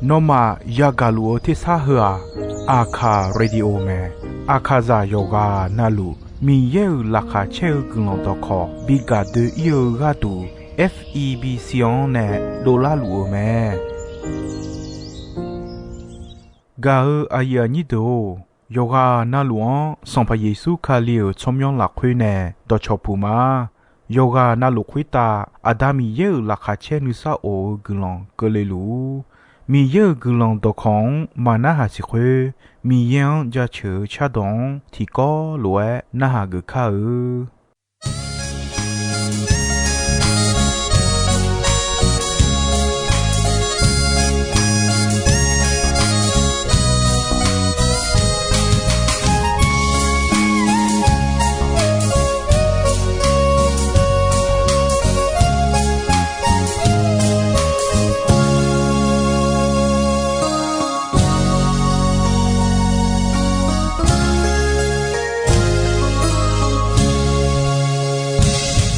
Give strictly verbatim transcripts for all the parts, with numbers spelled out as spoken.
Nawmaf yagaq luf-eu tersar heu-aq, Aqkaq Radio mae. Aqkaqzaq yawqghaq navluf Miqyaer-euq laqkhaq caer-eu guiqlanq dawqkawq bi gaq doe-ir-eu gharduq, F E B C-anr nae dovlar luf-eu mae. Gaq-eu aqyuif aqnyir deuq-or, yawqghaq navluf-anr Sanqpaq Yeqsur Kali-euq tsawrmyanr lafkhoer nae dawqcawq puq ma. Yawqghaq navluf khoertav Aqda Miqyaer-euq laqkhaq caer nuisar of-eu guiqlanq keuvle luf-ur. Miqyaer-euq guiqlanq dawqkawq-anr maqnarhaq siq khoer, Miqyaer-anr jaceuq-eu cardawq-anr tiqkawv lof-aer narhaq geuf kar-eu.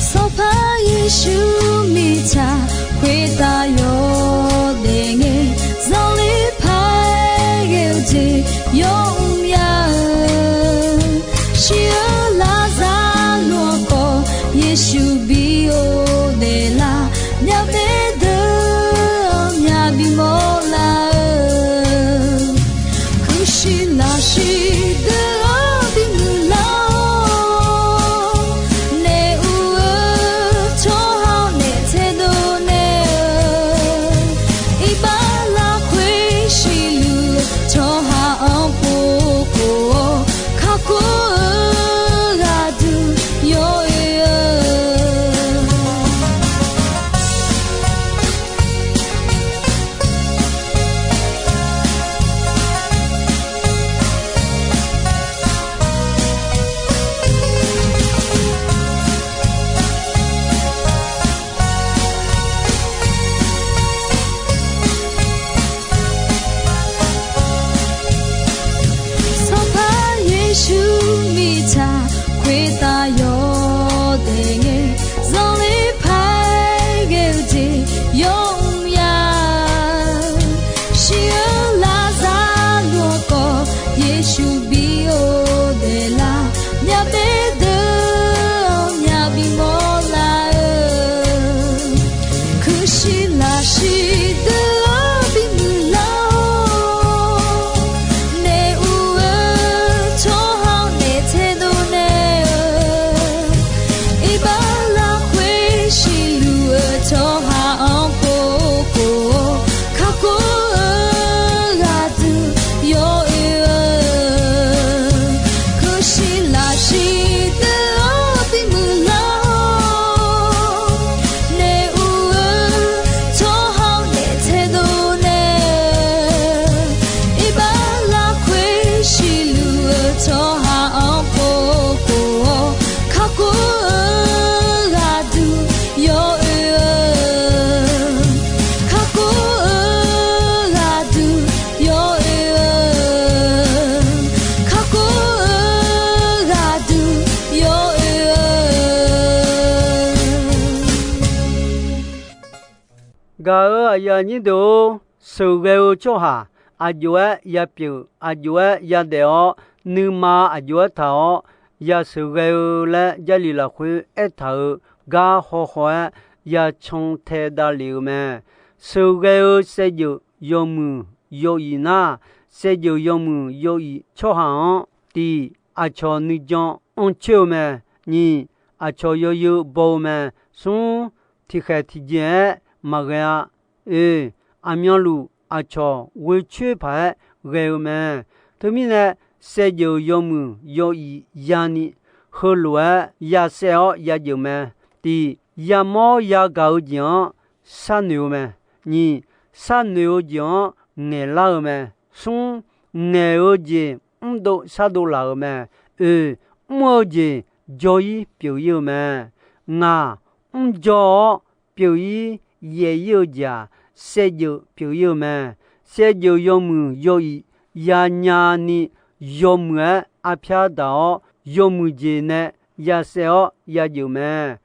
Sanqpaq Yeqsur mirtsaq khoertav yawdaef ngae, zanqler paq-aer ghae-eu jeq yawmr ya-eu, shir-eu Laqzaqloq-anr khawf Yeqsur bi ghofdaef lar, myavbaef deuq-anr myaq bimawr lar-eu, kuirshiq lafshir deuq-anr bimuiq lar-awr, naef ur-eu tsawrhaq-anr naef taedov naeq-eu, iqbax lafkhoer siqluf-eu tsawrhaq-anr pov khof-awr, kakhof-eu ghaq duq yawoe-eu. Sanqpaq Yeqsur mirtsaq khoertav yawdaef ngae, zanqler paq-aer ghae-eu jeq yawmr ya-eu, shir-eu Laqzaqloq-anr khawf Yeqsur bi ghofdaef lar, myavbaef deuq-anr myaq bimawr lar-eu, kuirshiq lafshir deuq-anr bimuiq lar-awr, naef ur-eu tsawrhaq-anr naef taedov naeq-eu, iqbax lafkhoer siqluf-eu tsawrhaq-anr pov khof-awr, kakhof-eu ghaq duq yawoe-eu, kuirshiq lafshir deuq-anr bimuiq lar-awr, naef ur-eu tsawrhaq-anr naef taedov naeq-eu, iqbax lafkhoer siqluf-eu tsawrhaq-anr pov khof-awr, kakhof-eu ghaq duq yawoe-eu, kakhof-eu ghaq duq yawoe-eu, kakhof-eu ghaq duq yawoe-eu. Gaq-eu aqyuif aqnyir deuq-or, sheuqghae-eu tsawrhaq aqjox-aer yapyeuf, aqjox-aer yadaef-awr, nuima aqjox-aer taq-awr, yasheuqghae-eu laer Jarlif lafkhoer aertaq-euq gar hawhaw-aer yacan taedavlef-eu mae. Sheuqghae-eu saevdzeuf yawmuiq yawif nar, saevdzeuf yawmuiq yawif tsawrhaq-anr, tiq, aqcawq nuijan anrcoer-eu mae. Nyiq, aqcawq yawyeu baw-eu mae. Smr, tiqkhaeq tiqjeq-aer maqghae-a. Oe, aqmyanluf aqcawq ghoecoer paq-aer ghae-eu mae. Teumirnae, saevdzeuf yawmuiq yawif yani heulof-aer yasaev-awr yajeuq mae. Tiq, yamawr yagaq-eu jeq-anr sharnoeq-eu mae. Nyiq, sharnoeq-eu jeq-anr ngaeqlar-eu mae. Smr, ngaeq-eu jeq mrdov shardov laf-euq mae. Oe, mr-eu jeq jawr-ir pyeuf-ir-eu mae. Ngaq, mrjawr-awr pyeuf-ir yaeq-ir-eu jeq-aq, saevdzeuf pyeuf-ir-eu mae. Saevdzeuf yawmuiq yawif yanyani yawmuiq-aer arpyar daq-awr, yawmuiq jeq nae yasaev-awr yajeuq mae.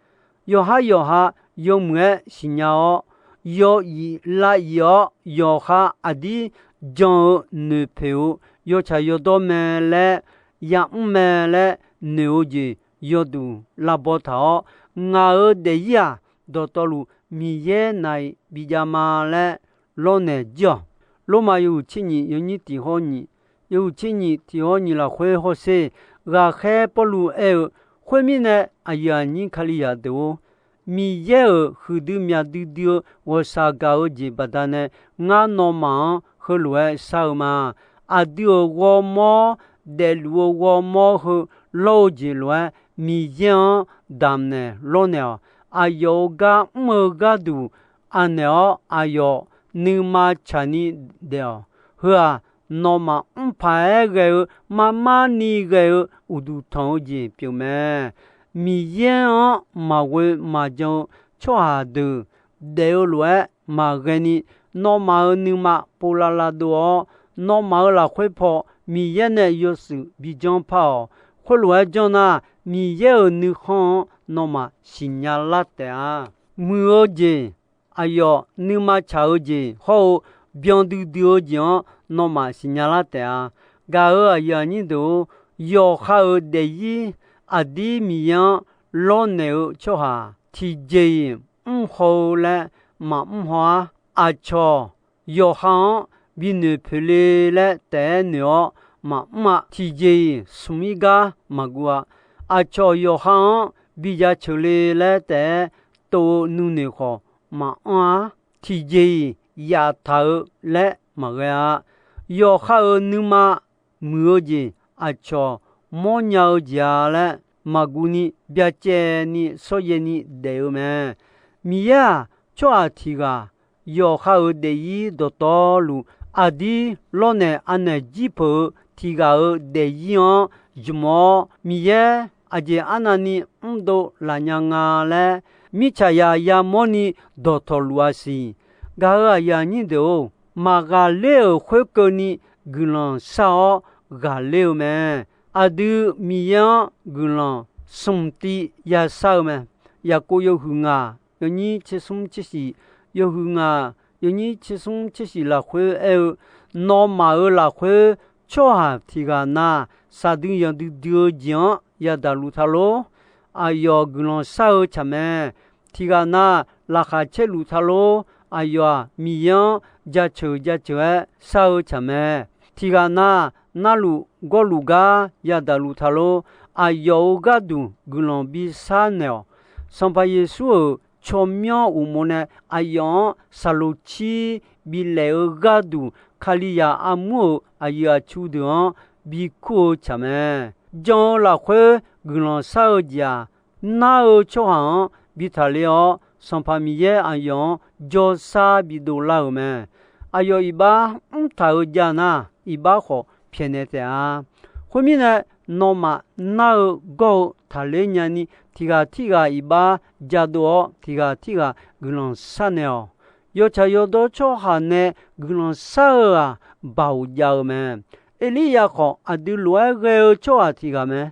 Yawqhar yawqha yawmuiq-aer siqnya-awr, yawif lav-ir-awr, yawqha aqdir jan-eu noeqpoeq-eu yawtsaq yawdawr mae laer, yamr mae laer noeq-eu jeq yawduq lavbaw taq-awr, ngaq-euq daefzir-aq, dawqtawvluf Miqyaer na-iq bijav ma laer lawrnaeq jir-awq. Lormav yawhuiq tser nyiq yawnyir tiq hawr nyiq, yawhuiq tser nyiq tiq hawr nyiq lafkhoer hawsher, ghaqkhaer Pawrluv aer-eu, khoermirnae, aqyuif aqnyir Kalizaq deuq-or, Miqyaer-euq huiqdui myaq duidui-eu ghawqshaq gaq-eu jeq baqdanae, ngar nawmaf-anr heulof-aer shar-eu ma. Aqdui-euq ghawrmawr, daefluf-eu ghawrmawr heu lawr-eu jeq lof-aer, Miqyaer-anr damqnaeq lawrnaeq-awq. Aqyawf-euq gar mr-eu gharduq anaeq-awr, aqyawf nuima tsaqni daef-awq. Heu-aq, nawmaf mr paq-aer ghae-eu marmar ni ghae-eu uqduq tanq-eu jeq pyeuf mae. Miqyaer-anr maqghoe maqjan-eu tsawrhaq deuq daef-eu lof-aer maqghae ni, nawmaf-euq nuima povlavlav dov-awr, nawmaf-euq lafkhoer paw Miqyaer nae yawshuif bijanr par-awq. Khoerlof-aer janr nar, Miqyaer-euq nuikhanr-anr nawmaf siqnya lar taef-a. Muiq-eu jeq, aqyawf nuima tsaq-eu jeq hawr-eu byan duidui-eu jeq-anr nawmaf siqnya lar taef-a. Gaq-euq aqyuif aqnyir deuq-or, yawqha-euq daefzir aqdir Miqyaer-anr lawrnaeq-eu tsawrhaq tiqjeq-iq mr haw-eu laer maqmr haw-ar. Aqcawq yawqha-anr binoeq poeq le laer taef-aer noeq-awr maqmr-a. Tiqjeq-iq smq-ir gar maqguv-a. Aqcawq yawqha-anr bi jaceuq le laer taef-aer tov-eu nuinoeq khawf maqanr-ar. Tiqjeq-iq yaftaq-eu laer maqghae-a. Yawqha-euq nuima muiq-eu jeq aqcawq mawrnya-eu jeq-a laer maqguv ni byacaevni shawryaevni daef-eu mae. Miqyaer-aq, tsawrhaq tiq ghaq yawqha-euq daefzir dawqtawvluf aqdir lawrnaeq anaeq jir peuq-eu tiq ghaq-euq daefzir-anr zmq-awr, Miqyaer aqjeq arnavni mrdov laf nya nga laer, mirtsaq yaq yamawrni dawqtawvluf-a siq. Gaq-euq aqyuif aqnyir deuq-or, maqghaqler-euq khoerkeuvni guiqlanq shar-awr ghaqler-eu mae. Aqdui Miqyaer-anr guiqlanq smq tiv yashar-eu mae. Yaqkov yawhuiq ngaq yawnyir tsersmr tsersiq, yawhuiq ngaq yawnyir tsersmr tsersiq lafkhoer aer-eu, nawmaf-euq lafkhoer tsawrhaq tiq ghaq na, shaqdui yanqdui dui-eu jeq-anr yadaq luf ta lor. Aqyawf guiqlanq shar-eu tsaq mae. Tiq ghaq na, laqkhaq caer luf ta lor. Aqyawf-aq, Miqyaer-anr jaceuq jaceuq-aer shar-eu tsaq mae. Tiq ghaq na, narluf gawrluf gar yadaq luf ta lor. Aqyawf-euq gharduq guiqlanq bishar naeq-awq. Sanqpaq Yeqsur-euq tsawrmyanr uqmov nae aqyawf-anr saqloq cir bilaef-eu gharduq, Kalizaq armur-euq aqyuif aqtsu deuq-anr bikur-eu tsaq mae. Jan-eu lafkhoer guiqlanq shar-eu jeq-aq, nar-eu tsawrhaq-anr bi taqler-awr, Sanqpaq Miqyaer aqyawf-anr jawrshar bidov lar-euq mae. Aqyawf iqbax mrtaq-eu jav nar, iqbax khawf pyaeqnaeq taef-a. Khoermirnae, nawmaf nar-eu gawr-eu taqler nyani, tiq ghaq tirghaq iqbax jadov-awr, tiq ghaq tirghaq guiqlanq shar naeq-awq. Yawtsaq yawdawr tsawrhaq nae guiqlanq shar-eu-aq, baoq jav-eu mae. Erliryav khawf, aqdui lof-aer ghae-eu tsawrhaq tiq ghaq mae.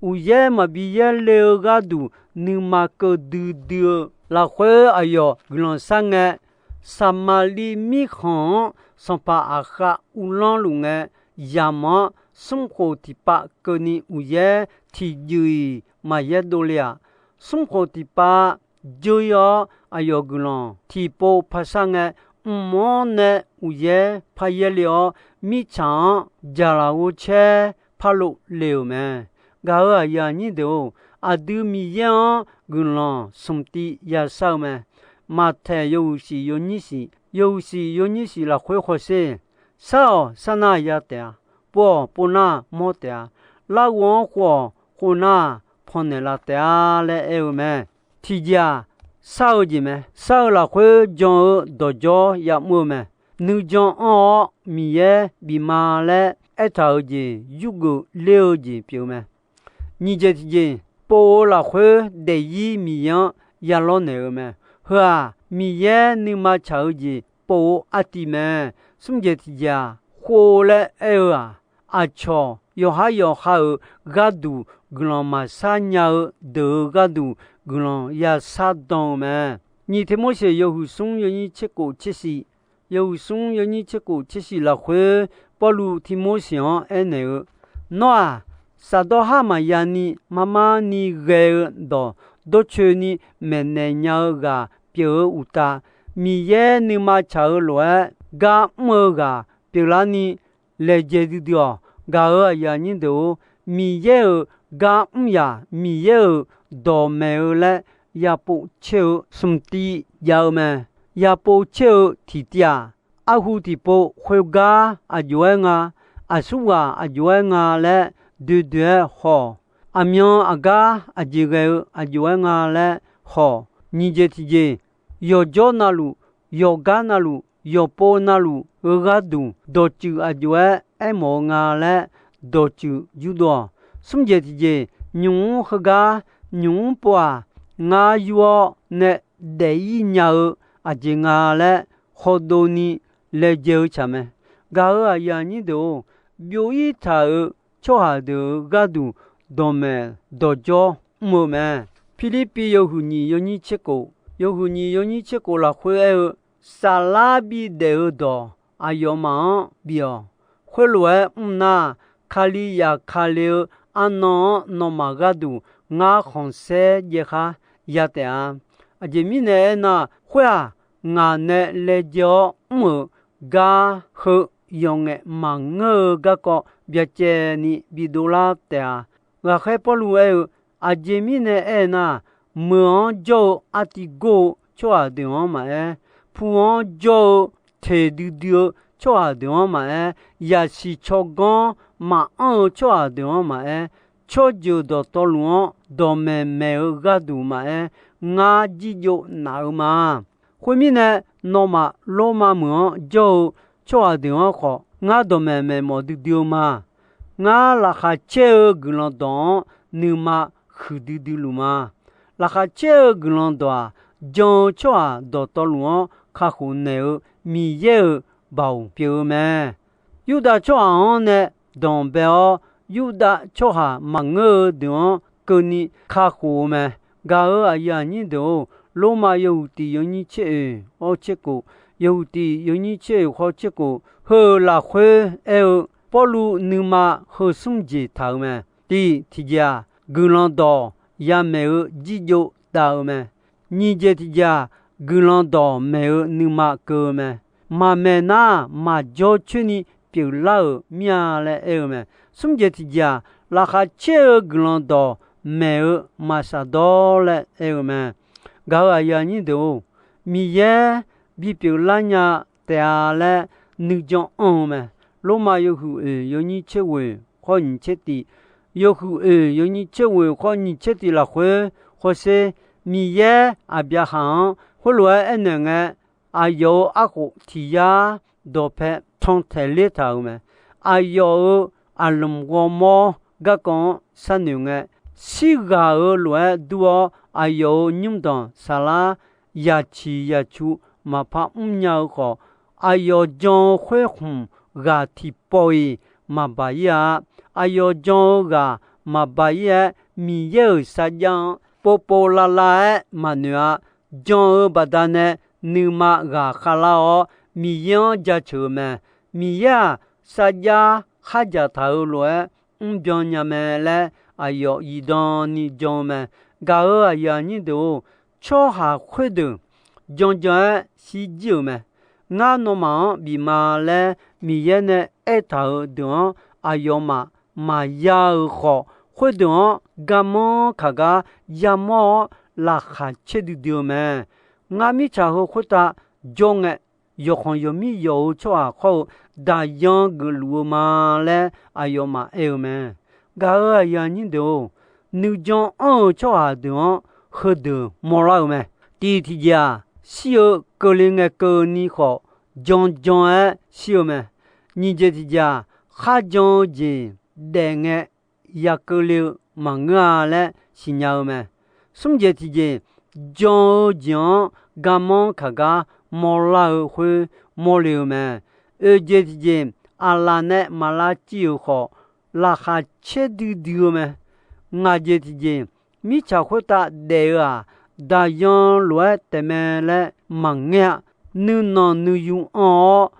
Uqyaer maqbi yaerle-eu gharduq nuima keuv duidui-eu lafkhoer aqyawf guiqlanq shar ngae, Saqmaqliv mirkhanq-anr sanqpaq Aqkhav uvlanr luf ngae, yamq-anr smrkhof tiqpav keuvni uqyaer tiqjuif-iq maqyaer dovle-aq, smrkhof tiqpav dzeur-ir-awr, aqyawf guiqlanq tiqpov paqshar ngae, mq-anr nae uqyaer paryaer le-awr, mirtsaq-anr jaqlaf ghovcaer parlov le-euq mae. Gaq-euq aqyuif aqnyir deuq-or, aqdui Miqyaer-anr guiqlanq smq tiv yashar-eu mae. Maqtaeq yawhuiq siq yawnyir siq, yawhuiq siq yawnyir siq lafkhoer hawsher. Shar-awq, sharnar ya taef-a. Pov-awq, povnar mawr taef-a. Larghov-anr khov-awq, khovnar pannaeq laf taef-a laer aer-eu mae. Tiqjeq-aq, shar-eu jeq mae. Shar-eu lafkhoer jan-eu dawqjawr yamr-eu mae. Nuijan anr-awr Miqyaer bif ma laer aertaq-euq jeq yurgeuf ler-eu jeq pyeuf-eu mae. Nyiq jeq tiqjeq, pov-eu lafkhoer daefzir Miqyaer-anr yalawr naeq-eu mae. Heu-aq, Miqyaer nuima tsaq-eu jeq pov-eu artiv mae. Smr jeq tiqjeq-aq, khov laer aer-eu-aq, aqcawq yawqhar yawqha-euq gharduq guiqlanq maqshar nya-eu deuq-euq gharduq guiqlanq yashar dan-eu mae. Nyiq Tirmorseq yawhuiq smr yawnyir tserkhof tsershif, yawhuiq smr yawnyir tserkhof tsershif lafkhoer Pawrluv Tirmorseq-anr aernaeq-eu, Nawr-aq, shafdawr har maqya ni mar mar ni ghae-eu dawq dawrcoeni maeqnaeq nya-eu ghaq pyeuf-eu uqtav, Miqyaer nuima tsaq-eu lof-aer gar mr-eu ghaq pyeuflarni laejae duidui-awq. Gaq-euq aqyuif aqnyir deuq-or, Miqyaer-euq gar mr yaq, Miqyaer-euq dawqmaeq-eu laer yapov caer-eu smq tiv jav-eu mae. Yapov caer-eu tiqtiv-aq, arhu tiqpov khoergar aqjox-aer nga, aqsurghaq aqjox-aer nga laer doedoe-aer haw-awq. Aqmyan aqgar aqjeq ghae-eu aqjox-aer nga laer haw-awq. Nyiq jeq tiqjeq, yawqjawr navluf, yawqgar navluf, yawqpov navluf-eu gharduq dawqtsuif aqjox-aer aermawf-eu nga laer dawqtsuif yurdov-awq. Smr jeq tiqjeq, nymq mr heugar nymq mr pov-aq, ngar yur-awr nae daef-ir nya-eu aqjeq nga laer hawdov ni laejae-eu tsaq mae. Gaq-euq aqyuif aqnyir deuq-or, byov-ir taq-euq tsawrhaq deuq-euq gharduq dawqmaeq dawqjawr mr-eu mae. Pirlirpiv yawhuiq nyiq yawnyir tserkhof, yawhuiq nyiq yawnyir tserkhof lafkhoer aer-eu, saflar bidaef-eu dawq aqyawfmaf-anr bif-awq. Khoerlof-aer mr nar, Kalizaq kale-eu arnan-anr nawmaf gharduq ngar khanqsaer jaev khar ya taef-a. Aqjeq mirnae aernar, khoer-aq, ngaq nae laejae-awr mr-euq gar heu yawqngaef maqngeur-eu garkawv byacaevni bidov lar taef-a. Ghaqkhaer Pawrluv aer-eu, aqjeq mirnae aernar, meuq-anr jawr-eu artiv gor-eu tsawrhaq deuq-anr maqaer, pu-anr jawr-eu teq duidui-eu tsawrhaq deuq-anr maqaer, yaqsiq tsawrganr maqanr-eu tsawrhaq deuq-anr maqaer, tsawrjeuq dawqtawvluf-anr dawqmaeq maeq-eu gharduq maqaer, ngar jirjov naf-eu ma. Khoermirnae, nawmaf Lormav meuq-anr jawr-eu tsawrhaq deuq-anr khawf, ngar dawqmaeq maeqmawf duidui-eu ma. Ngar laqkhaq caer-eu guiqlanq dawq-anr nuima huiqdui dui luf ma. Laqkhaq caer-eu guiqlanq dawq-aq, jan-eu tsawrhaq dawqtawvluf-anr kakhof naeq-eu Miqyaer-euq baoq pyeuf-eu mae. Yurdav tsawrhaq-anr nae danqbae-awr, Yurdav tsawrhaq maqngeur-eu deuq-anr keuvni kakhof-eu mae. Gaq-euq aqyuif aqnyir deuq-or, Lormav yawhuiq tiq yawnyir tser oeq hawr tser khof, yawhuiq tiq yawnyir tser oeq hawr tser khof heu-euq lafkhoer aer-eu, Pawrluv nuima heu smr jeq taq-euq mae. Tiq tiqjeq-aq, guiqlanq dawq yamaeq-eu jirjov dav-eu mae. Nyiq jeq tiqjeq-aq, guiqlanq dawq maeq-eu nuima keuv-eu mae. Maqmaeq nar, maqjawr coer ni pyeuflar-euq mir-a laer aer-eu mae. Smr jeq tiqjeq-aq, laqkhaq caer-eu guiqlanq dawq maeq-eu maqsaqdawr laer aer-eu mae. Gaq-euq aqyuif aqnyir deuq-or, Miqyaer bipyeuf lar nya taef-a laer nuijan anr-eu mae. Lormav yawhuiq oeq yawnyir tser ghoeq hawr nyiq tser tiq, yawhuiq oeq yawnyir tser ghoeq hawr nyiq tser tiq lafkhoer hawsher, Miqyaer Aqbyaqhaq-anr khoerlof-aer aernaeq ngae, aqyawf-euq arkhof tiq yar dawqpae tan taeq ler taq-euq mae. Aqyawf-euq aqlmq ghawrmawr garkawv-anr sharnoeq ngae, shirghaq-euq lof-aer dur-awr, aqyawf-euq nymrdanq saflar yaciq yacu maqpar mrnya-eu khawf, aqyawf jan-eu khoer khmq ghaq tiqpawf-iq maqbaq-ir-a. Aqyawf jan-eu ghaq maqbaq-ir-aer, Miqyaer-euq sarjax-anr povpov lavlav-aer maqnoeq-a. Jan-eu baqdanae nuima ghaq khavlar-awr, Miqyaer-anr jaceuq-eu mae. Miqyaer-aq, sarjax khardzaq taq-euq lof-aer mrbyan nya mae laer, aqyawf zifdan ni jan-eu mae. Gaq-euq aqyuif aqnyir deuq-or, tsawrhaq khoerdeuq janjan-aer shirjir-euq mae. Ngar nawmaf-anr bif ma laer Miqyaer nae aertaq-euq deuq-anr aqyawfmaf maqya-euq khawf, khoerdeuq-anr garmanr kaq gar yamawr-awr laqkhaq caer duidui-eu mae. Ngar mirtsaq heu khoertav jawr ngae, yawqkhanq yawqmir yawq-eu tsawrhaq khawr-eu daqyan geufluf-eu ma laer aqyawfmaf aer-eu mae. Gaq-euq aqyuif aqnyir deuq-or, nuijan anr-eu tsawrhaq deuq-anr heudeuq mawrlar-eu mae. Tiq tiqjeq-aq, shir-eu keuvle ngae keuvni khawf, janjan-aer shir-eu mae. Nyiq jeq tiqjeq-aq, kharjan-eu jeq daef ngae, ya keuvle-eu maqngeur-a laer siqnya-eu mae. Smr jeq tiqjeq, jan-eu jeq-anr garmanr kaq gar mawrlar-eu khoer mawrle-eu mae. Oeq jeq tiqjeq, aqlaf nae maq lavciv-euq khawf, laqkhaq caer duidui-eu mae. Ngaq jeq tiqjeq, mirtsaq khoertav daef-eu-aq, daqyan lof-aer taef mae laer maqngaer-a. Nuinanq nuiyu anr-awr,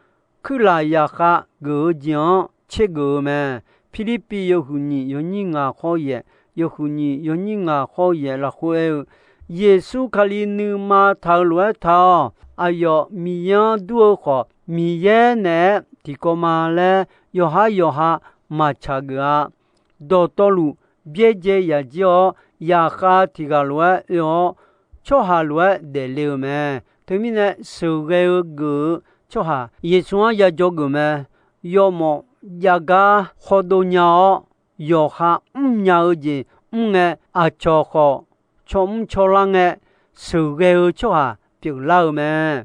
kuirlaf zaqkhav geuf-eu jeq-anr tsergeuf-eu mae. Pirlirpiv yawhuiq nyiq yawnyir ngaq khawr yaeq, yawhuiq nyiq yawnyir ngaq khawr yaeq lafkhoer aer-eu, Yeqsur Kali nuima taq-eu lof-aer taq-awq. Aqyawf Miqyaer-anr dur-eu khawf, Miqyaer naeq-aer tiqkawv ma laer yawqhar yawqha maqtsaq geuf-a. Dawqtawvluf byaerdzae yaq jir-awr, zaqkhav tiq ghaq lof-aer oe-awr, tsawrhaq lof-aer daefle-euq mae. Teumirnae, sheuqghae-eu geuf-eu tsawrhaq Yeqsur-anr yajawr geuf mae. Yawmawf jav gar khawdov nya-awr, yawqha mrnya-eu jeq mr ngae, aqcawq khawf tsawrmr tsawrlar ngae, sheuqghae-eu tsawrhaq pyeuflar-eu mae.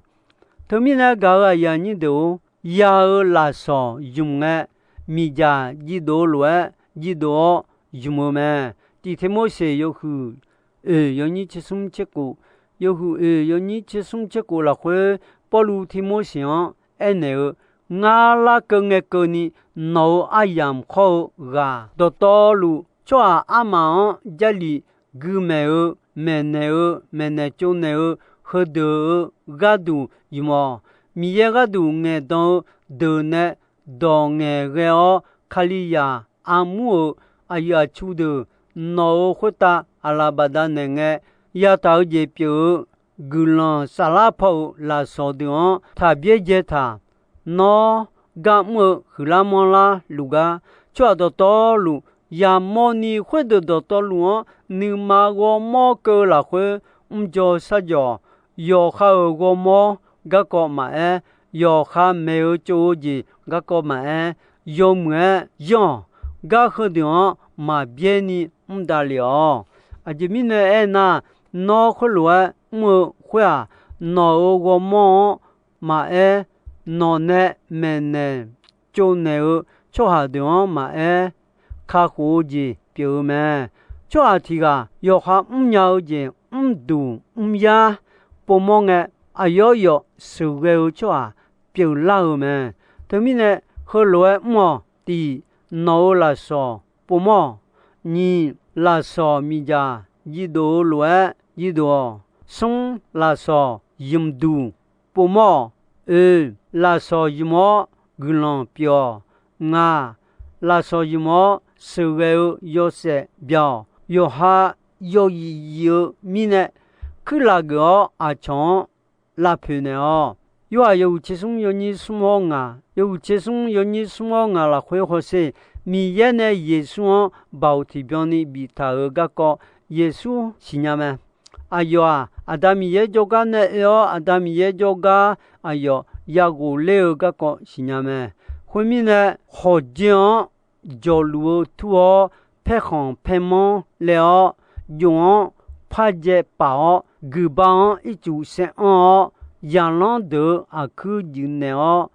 Teumirnae gaq-euq aqyuif aqnyir deuq-or, ya-eu lafsawq ymq ngae, miqdzaq jivdov lof-aer jivdov-awr ymq-eu mae. Tiq Tirmorseq yawhuiq oeq yawnyir tsersmr tserkhof, yawhuiq oeq yawnyir tsersmr tserkhof lafkhoer, Pawrluv Tirmorseq-anr aernaeq-eu, Ngar larkeuv ngae keuvni nawq-euq aryamq khawr-eu ghaq, dawqtawvluf tsawrhaq armaf-anr Jarlif gui maeq-eu, maeqnaeq-eu, maeqnaeq tsovnaeq-eu, heudeuq-eu gharduq ymq-awq. Miqyaer gharduq ngaeqdan-eu deuq nae dawq ngaeqghae-awr, Kalizaq armur-euq aqyuif aqtsu deuq nawq-euq khoertav aqlaf bafdav naeq ngae, yataq-eu jeq pyeuf-eu guiqlanq saflar paw-euq lafsawq deuq-anr taq byaerdzae taq. Nawr gar mr-eu huiqlar manrlar luf gar, tsawrhaq dawqtawvluf yamawrni khoerdeuq dawqtawvluf-anr nuima ghawrmawr keuv-eu lafkhoer mrdzaw sharjawq. Yawqha-euq ghawrmawr garkawv maqaer, yawqha maeq-eu tsov-eu jeq garkawv maqaer, yawmuiq-aer yanr-awq. Gar heudeuq-anr maqbyaer ni mr davlef-awq. Aqjeq mirnae aernar, nawr khoerlof-aer mr-eu khoer-aq, nawq-euq ghawrmawr-anr maqaer, nawq nae maeqnaeq tsovnaeq-eu tsawrhaq deuq-anr maqaer, kakhof-eu jeq pyeuf-eu mae. Tsawrhaq tiq ghaq yawqha mrnya-eu jeq mrduq mryar povmawr ngae, aqyawf yawf sheuqghae-eu tsawrhaq pyeuflar-euq mae. Teumirnae, heulof-aer mr-awq. Tiq, nawq-euq lafsawq povmawr-awq. Nyiq, lafsawq miqdzaq jivdov-eu lof-aer jivdov-awq. Smr, lafsawq ymqduq povmawr-awq. Oe, lafsawq ymq-awr guiqlanq pyeuf-awq. Ngaq, lafsawq ymq-awr sheuqghae-eu yawshaef byaq-awq. Yawqha yawzif zif-eu mirnae, kuirlaf geuf-awr aqcawq-anr lavpoeq naeq-awq. Yorhaq yawhuiq tsersmr yawnyir smr-awr ngaq, yawhuiq tsersmr yawnyir smr-awr ngaq lafkhoer hawsher. Miqyaer nae Yeqsur-anr baoq tiqbyan ni biftaq-euq garkawv Yeqsur siqnya mae. Aqyawf-aq, Aqda Miqyaer jawrgar nae oe-awr, Aqda Miqyaer jawrgar aqyawf yaghof ler-eu garkawv siqnya mae. Khoermirnae, hawqdzae-anr jawqluf-eu tur-awr, paerkhanq paermanr laev-awr, jof-anr pardzae paf-awr, guiqba-anr ircuf saeranr-awr, zaqlanr deuq-euq aqkuir juifnaeq-awr,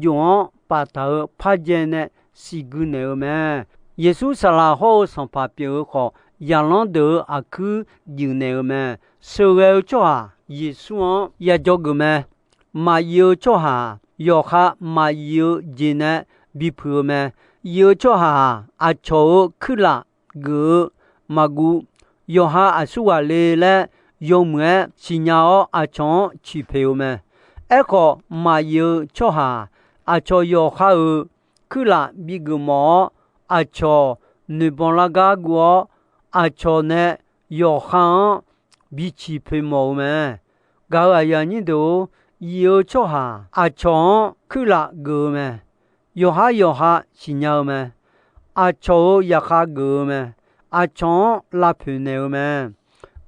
jof-anr paftaq-euq pardzae nae siqgui naeq-eu mae. Yeqsur saqlaq hawr-eu sanqpaq pyeuf-eu khawf, zaqlanr deuq-euq aqkuir juifnaeq-eu mae. Sheuqghae-eu tsawrhaq Yeqsur-anr yajawr geuf mae. Maqyif-eu tsawrhaq-aq, yawqha maqyif-eu jeq nae bipuiq-eu mae. Yif-eu tsawrhaq-aq, aqcawq-euq kuirlaf geuf-eu maqguv, yawqha aqsurghaq le laer yawmuiq-aer siqnya-awr, aqcawq-anr ciqpoeq-eu mae. Aerkhawf, maqyif-eu tsawrhaq-aq, aqcawq yawqha-euq kuirlaf bigeuf mawf-awr, aqcawq noeqbawq lar gar guv-awr, aqcawq nae yawqha-anr biciq poeq mawf-eu mae. Gaq-euq aqyuif aqnyir deuq-or, yif-eu tsawrhaq aqcawq-anr kuirlaf geuf-eu mae. Yawqhar yawqha siqnya-eu mae. Aqcawq-euq zaqkhav geuf-eu mae. Aqcawq-anr lavpoeq naeq-eu mae.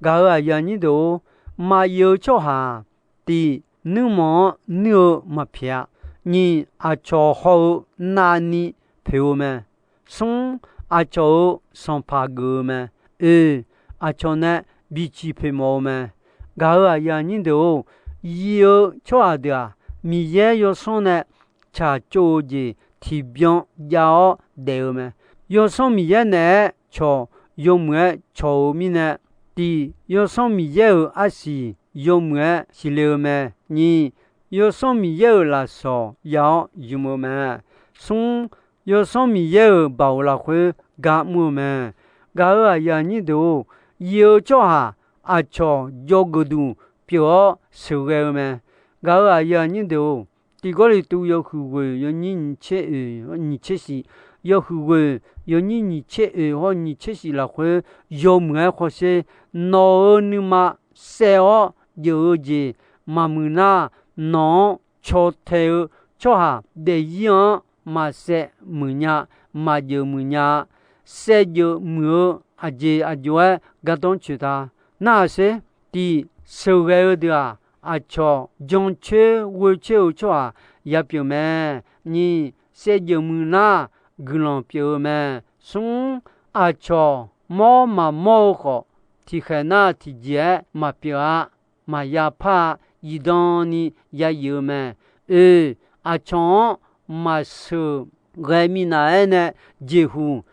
Gaq-euq aqyuif aqnyir deuq-or, maqyif-eu tsawrhaq-aq, tiq, nuirmanq-anr nuir-eu maqpyaeq-a. Nyiq, aqcawq haw-eu navni poeq-eu mae. Smr, aqcawq-euq sanqpaq geuf-eu mae. Oe, aqcawq nae biciq poeq mawf-eu mae. Gaq-euq aqyuif aqnyir deuq-or, yif-eu tsawrhaq deuq-aq, Miqyaer yawsanr nae tsaqtsov-eu jeq tiqbyan jav-awr daef-eu mae. Yawsanr Miqyaer naeq-aer cawq, yawmuiq-aer cawq-eu mirnae, tiq, Yawsanr Miqyaer-euq arsiq yawmuiq-aer siqle-eu mae. Nyiq, Yawsanr Miqyaer-euq lafsawq ya-awr ymq-eu mae. Smr, Yawsanr Miqyaer-euq baoq lafkhoer gar mr-eu mae. Gaq-euq aqyuif aqnyir deuq-or, yif-eu tsawrhaq aqcawq jawrgeuf duq pyeuf-awr sheuqghae-eu mae. Gaq-euq aqyuif aqnyir deuq-or, tiq Gawrliqtu yawhuiq ghoeq yawnyir nyiq tser oeq nyiq tser shif, yawhuiq ghoeq yawnyir nyiq tser oeq hawr nyiq tser shif lafkhoer yawmuiq-aer hawsher, nawq-euq nuima saev-awr jeuq-eu jeq maqmuiq nar, nawq-anr caw tae-eu tsawrhaq daefzir-anr maqsaev muiq nya, maqjeuq muiq nya-a. Saevjeuq muiq-eu aqjeq aqjox-aer gardanr coeq ta. Narhaq sher, tiq, sheuqghae-eu deuq-aq, aqcawq jancoer ghoecoer-eu tsawrhaq yapyeuf mae. Nyiq, saevjeuq muiq nar, guiqlanq pyeuf-eu mae. Smr, aqcawq mawr maqmawr-eu khawf, tiqkhaeq nar tiqjeq-aer maqpyeuf-a. Maqya par-a, zifdan ni ya zif-eu mae. Oe, aqcawq-anr maqsheuqghae minav-aer nae jeqhuq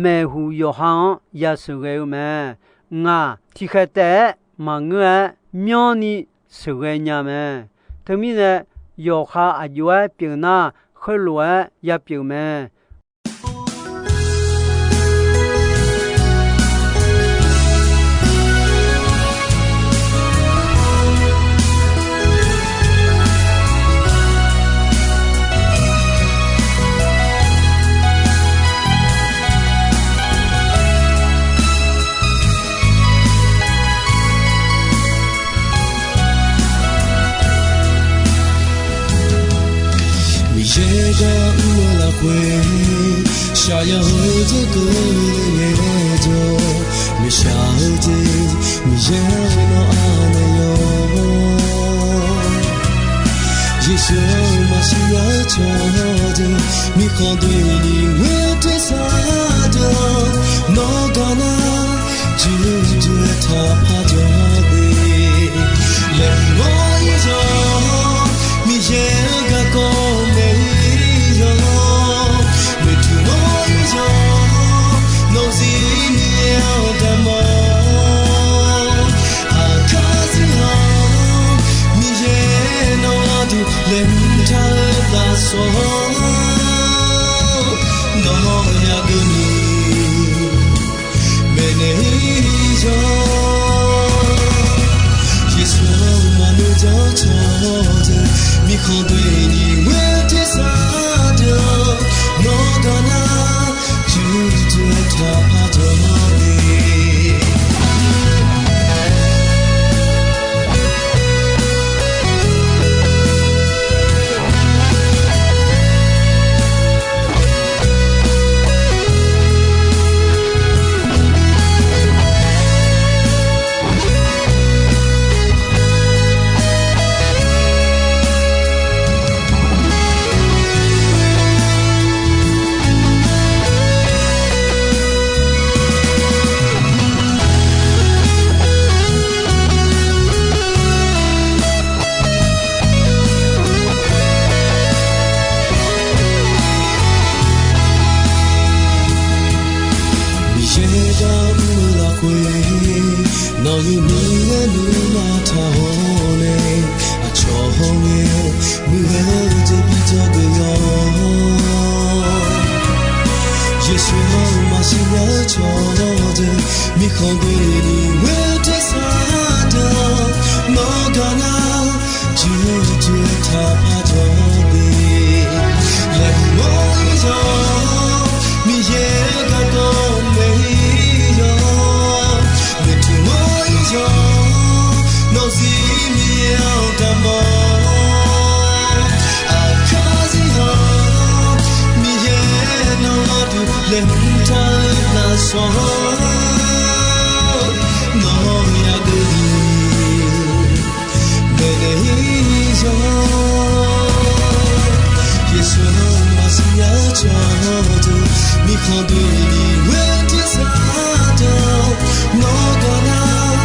maeqhuq yawqha-anr ya sheuqghae-eu mae. Ngaq, tiqkhaeq taef-aer maqngeur-aer myanrni sheuqghae nya mae. Teumirnae, yawqha aqjox-aer pyeuf nar, khoerlof-aer yapyeuf mae. Miqyaer gar mr-eu lafkhoer, shaqyaq-eu dzeurgeuf le ngaejawr, maeqshaq-eu jeq Miqyaer-anr anaeq yawq. Yeqsur-anr maqsiq lar cawq deuq, mirkhanq doeni ghoer tersar deuq-anr, nawr gar nar, juqjuq-aer taqpar jawr de. Laeqhmq mawr-ir yawq, Miqyaer-anr garkawv naeq-ir yawq, noeqtmq mawr-ir yawq, nawq-eu zir Miqyaer-anr daqmawr. Aqkar zir-aq, Miqyaer nawq-anr duq laeqhmq taq-eu lafsawq, nawq-anr yageuq ni maeqnaeq-ir yawq. Yeqsur-anr maqnoeq janr cawq deuq, mirkhanq doeni ghoer tersar deuq-anr, nawr gar nar, juqjuq-aer taqpar jawr de. Miqyaer gar mr-eu lafkhoer, nawq-euq nuima taq-awr nae, aqcawq hawr ngae muiqghae-eu jeq bi dzawgeuf yawq. Yeqsur-anr maqsiq lar cawq deuq, mirkhanq doeni ghoer tersar deuq-anr, nawr gar nar, juqjuq-aer taqpar jawr de. Laeqhmq mawr-ir yawq, Miqyaer-anr garkawv naeq-ir yawq, noeqtmq mawr-ir yawq, nawq-eu zir Miqyaer-anr daqmawr. Aqkar zir-aq, Miqyaer nawq-anr duq laeqhmq taq-eu lafsawq, nawq-anr yageuq ni maeqnaeq-ir yawq. Yeqsur-anr maqsiq lar cawq deuq, mirkhanq doeni ghoer tersar deuq-anr, nawr gar nar,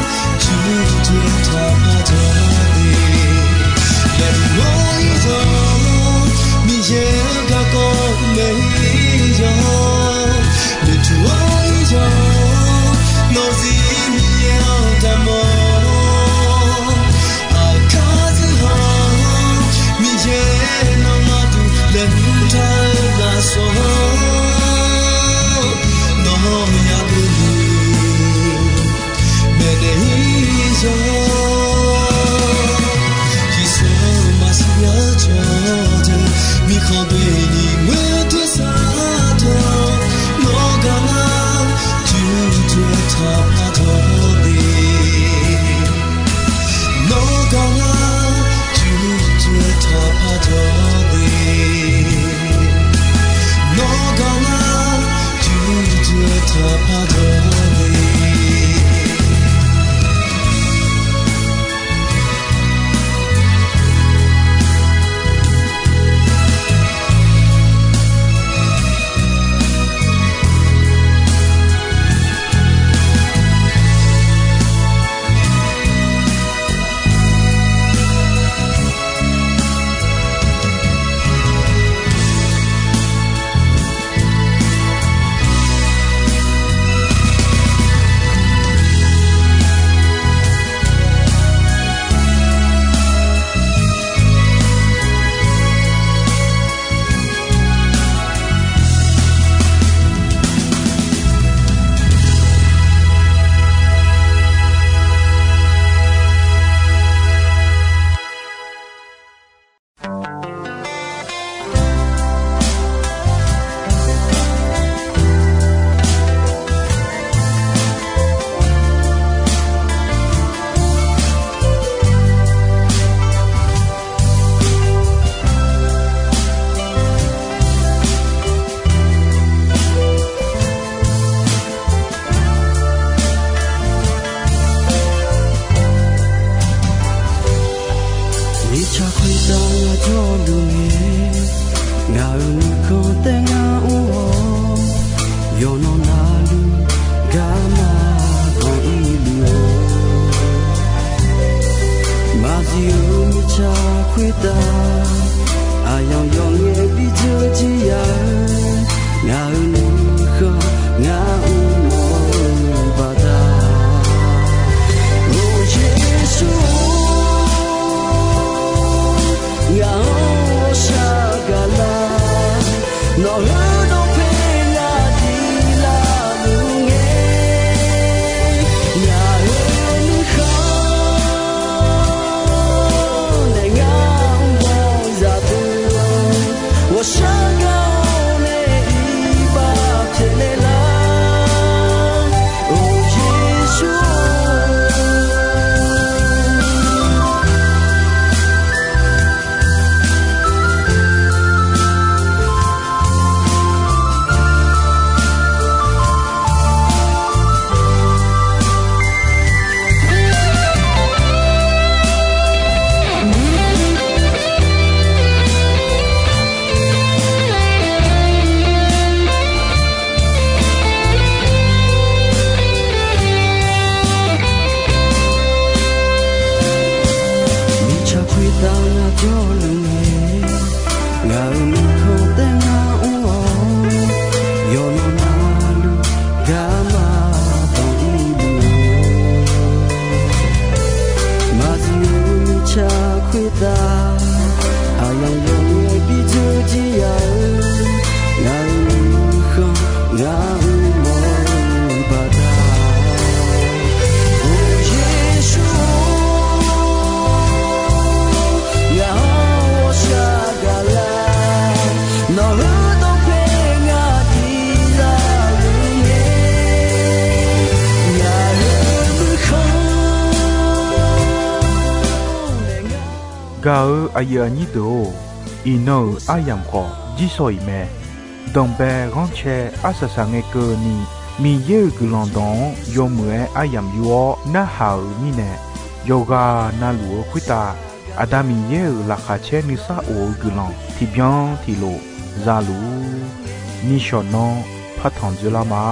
juqjuq-aer taqpar jawr de. Laeqhmq mawr-ir yawq, Miqyaer-anr garkawv naeq-ir yawq, noeqtmq mawr-ir yawq, nawq-eu zir Miqyaer-anr daqmawr. Aqkar zir-aq, Miqyaer nawq-anr duq laeqhmq taq-eu lafsawq, Ngaq jawrluf ngae, ngaq-euq nuikhanr taef ngar mr-awr, yawqnan navluf garma banq-ir luf-eu, maqzif-eu mirtsaq khoertav aqyawf yawf ngae bidzeur jir ya-eu, ngaq-euq nuikhanr ngar mr mawf-eu baqda. Or Yeqsur, ngaq-anr ghawqshaq gaqlar, nawq-eu dawqpae ngaq diq laf luf ngae, ngaq-euq nuikhanr nae ngar mr mawf zaq deuq-awr, ghawqshaq gaq-awr nae iqbax pyaeqnaeq lar. Or Yeqsur, mirtsaq khoertav ngaq jawrluf ngae, ngaq-euq nuikhanr taef ngar mr-awr, yawqnan navluf garma banq-ir luf-eu, maqzif-eu mirtsaq khoertav aqyawf yawf ngae bidzeur jir ya-eu, ngaq-euq nuikhanr ngar mr mawf-eu baqda. Or Yeqsur, ngaq-anr ghawqshaq gaqlar, nawq-eu dawqpae ngaq diq laf luf ngae, ngaq-euq nuikhanr nae ngar. Gaq-eu aqyuif aqnyir deuq-or, iqnan-euq aryamq khawf jirsawq iq mae. Danqbae ghanrcae arsaq saq ngae keuvni, Miqyaer-euq guiqlanq dawq-anr yawmuiq-aer aryamq yur-awr narhaq-euq mirnae, yawqghaq na luf-eu khoertav Aqda Miqyaer-euq laqkhaq caer nuisar of-eu guiqlanq tiqbyan tiqlof za luf-ur. Nishawq nanr partanq dzoerlar ma.